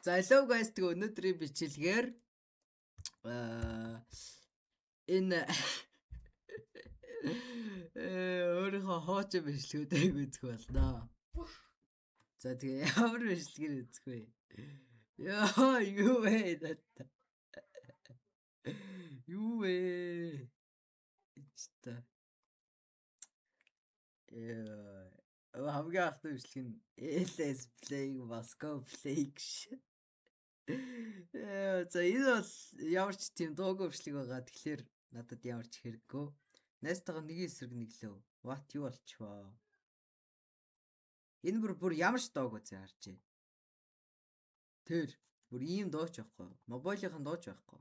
За hello guys, тэгээ өнөөдрийн бичлэгээр энэ өөрийнхөө хуучин бичлэгүүдийг үзэх болно. За тэгээ ямар бичлэгээр үзэх вэ? Яа, юу вэ надад? Юу вэ? Ичта. Яа, хамгийн анхны бичлэг нь LS Play Moscow Play гэж. За энэ бол ямар ч тийм дуугүй бичлэг байгаа. Тэгэхээр надад ямар ч хэрэггүй. Найзтайгаа нэг эсрэг нэг лөө. What, юу болчихвоо? Энэ бүр ямар ч дуугүй зэ харж. Тэр бүр ийм дууч байхгүй. Мобайлынхан дууч байхгүй.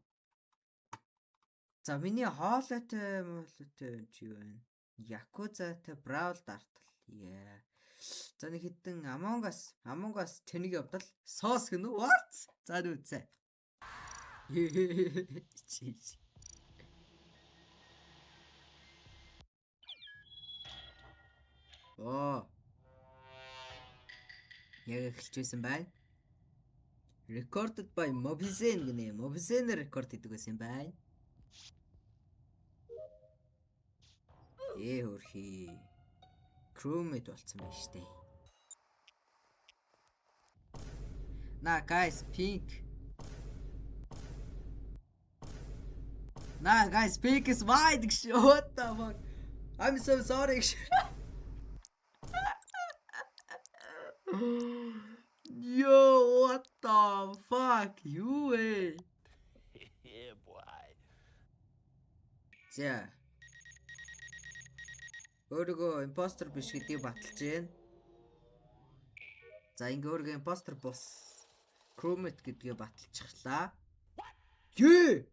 За миний хоолойтой молойтой чи юу вэ? Якузатай Brawl Stars. Yeah. За нэг хитэн Among Us тэнэг явдал соос гэнэ. What? За нүцээ. Чи. Оо. Яг эхэлж байсан байна. Recorded by Mobizen гинэ. Mobizen рекорд хийдэг байсан байна. Хөрхий. Crewmate болцсон байна штэ. На guys, pink. На guys, pink is white гэж. What the fuck? I'm so sorry. Yo, what the fuck? Юу вэ? Yeah, boy. За. Өөрийгөө импостер биш гэдгийг баталж байна. За ингээ өөрийгөө импостер бус crewmate гэдгээ баталчихлаа. Ее!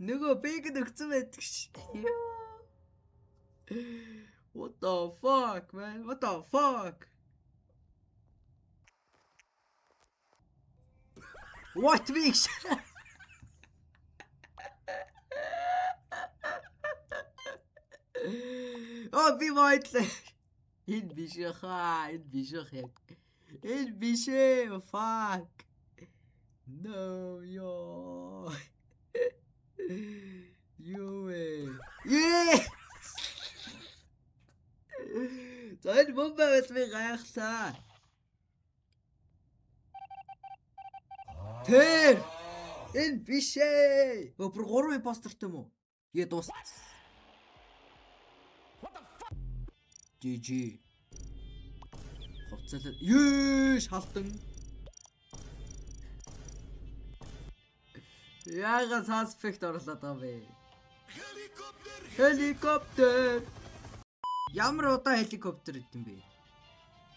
Нөгөө бэг өгцөн байдаг ш. What the fuck, man? What the fuck? What week? Оо би вайтлаа. Энэ биш хаа, энэ биш яг. Энэ биш ээ, fuck. No, yo. Юу вэ? Ее! За энэ бомб байвал би гайхлаа. Тэр! Энэ биш ээ. Өө бүр 3 импостертэй юм уу? Ее дууссан. GG. Хувцалаа. Ее шалтан. Яага suspect орлоод байгаа бэ? Хеликоптер. Ямар удаа хеликоптер идэм бэ?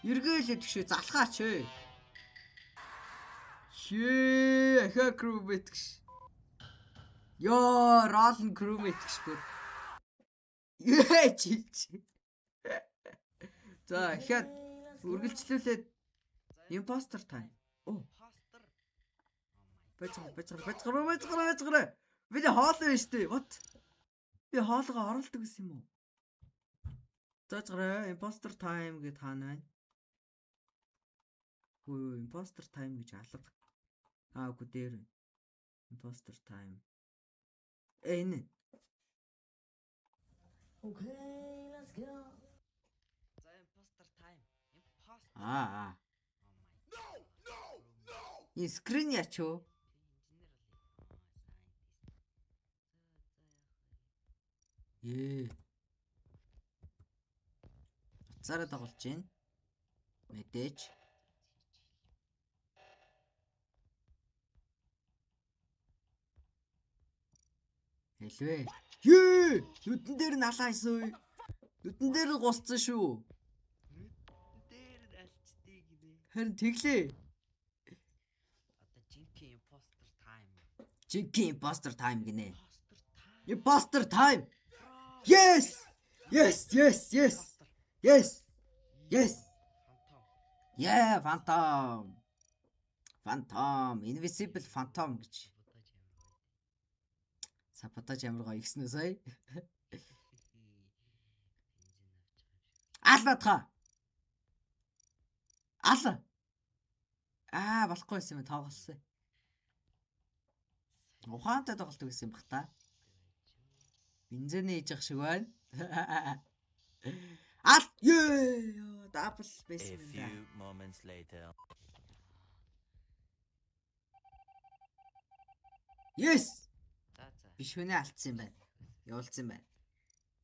Эргээл идэх шиг залхаач ээ. Хээ, ахаа crewmate гэж. Йоо, Ролан crewmate гэж бүр. Ее чи. За ахаад үргэлжлүүлээд imposter time. Оо. Бацгаа. Миний хоолой байна штэ. What? Би хоолойгоо оруулдаг гэсэн юм уу? За згараа imposter time гэж таана байна. Хөө imposter time гэж алга. Аа үгүй дээр. Imposter time. Энэ. Okay, let's go. За imposter time. Imposter. Аа. Энэ скрин яач юу? Ее. Уцаараа дагуулж байна. Мэдээж. Хэлвэ. Ее! Нүдэн дээр нь алаасан. Нүдэн дээр нь гусцсан шүү. Нүдэн дээр нь алчдээ гинэ. Харин тэглээ. Одоо жинхэнэ imposter time. Жинхэнэ imposter time гинэ. Imposter time. Imposter time. Yes! Yes, yes, yes. Yes. Yes. Phantom. Yeah, Phantom. Phantom, Invisible Phantom гэж. Саботаж Саботаж ямар гоё. ямар гоё ихсэн үү сая? Ал наадхаа. Ал. Аа, болохгүй байсан юм, тоглосон. Ухаантай тоглолт гэсэн юм бах та. Бензинэ хийж ах шиг байна. Ал. Ее, double A байсан юм да. few moments later. Yes. За за. Биш хүнээ алдсан юм байна. Явуулсан юм байна.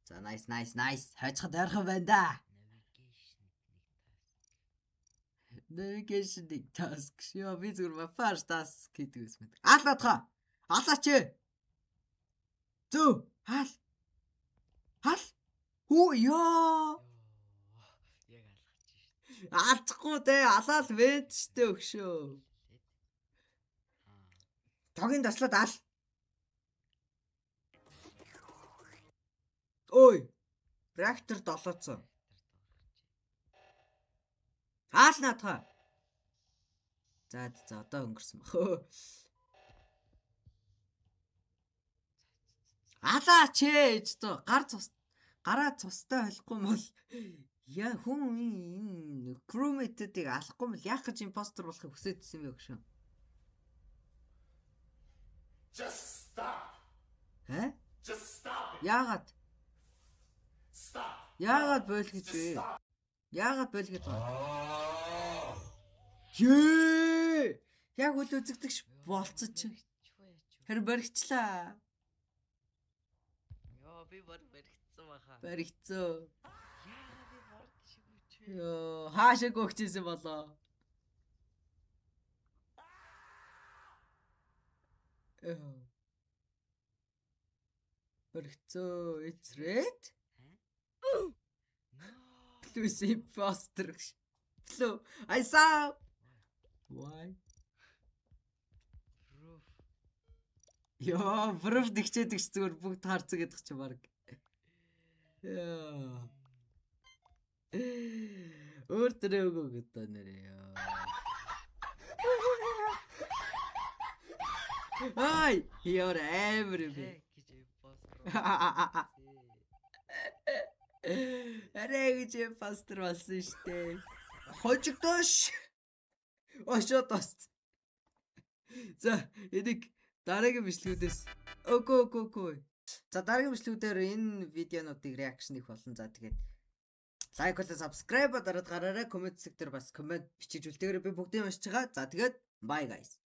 За, nice, nice, nice. Хойцоход ойрхон байна да. Navigation нэг task. Navigation нэг task. Ёо, би зүгээр map-аар task хийдэг байсан мэт. Ал наадхаа. Алаач. Зөө. Ал. Ал. Хүү ёо. Йоо. Яг алгач шүү. Алдахгүй те. Алаал вэд штэ өгшөө. Аа. Тогийн таслаад ал. Ой. Реактор долооцсон. Аал наадхаа. За за, одоо өнгөрсөн баг. Алаач ээж зөө гар цус гараа цустай холихгүй юм бол яа хүн энэ crewmate-ийг алахгүй юм бол яах гэж impostor болохыг хүсээдсэн юм бэ гүшэн. Just stop. Хэ? Just stop it. Яагаад? Stop. Яагаад бойл гэж вэ? Яагаад бойл гэж байгаа? Ее! Яг үл үзэгдэгч болцсон чинь. Чүү яа чүү. Харин баригчлаа. Йоо, би бүр баригдсан баха. Баригдсан. Яа, би борд шиг үчээ. Йоо, хаашаа гөгчээсэн болоо. Йоо. Баригдсан. It's red. No. Blue is imposter. Blue. I saw. Why? Proof. Йоо, proof дэгчээдэг ч зүгээр бүгд харцаг гэдэг чи баг. Йоо. Өөр төрөө өгөө гэдэг нэрээ ёо. Ай, ёо амар юм бэ. Арай гэж imposter. Арай гэж imposter болсон штэ. Хожигдоош. Ошоо тосц. За, энийг дараагийн бичлэгүүдээс өгөө өгөө өгөө. За, дараагийн бичлэгүүдээр энэ видеонуудыг reaction хийх болно. За, тэгээд like болон subscribe дараад гараарай. Comment хэсэг дээр бас comment бичиж үлдээгээрэй. Би бүгдийг уншиж байгаа. За, тэгээд bye guys.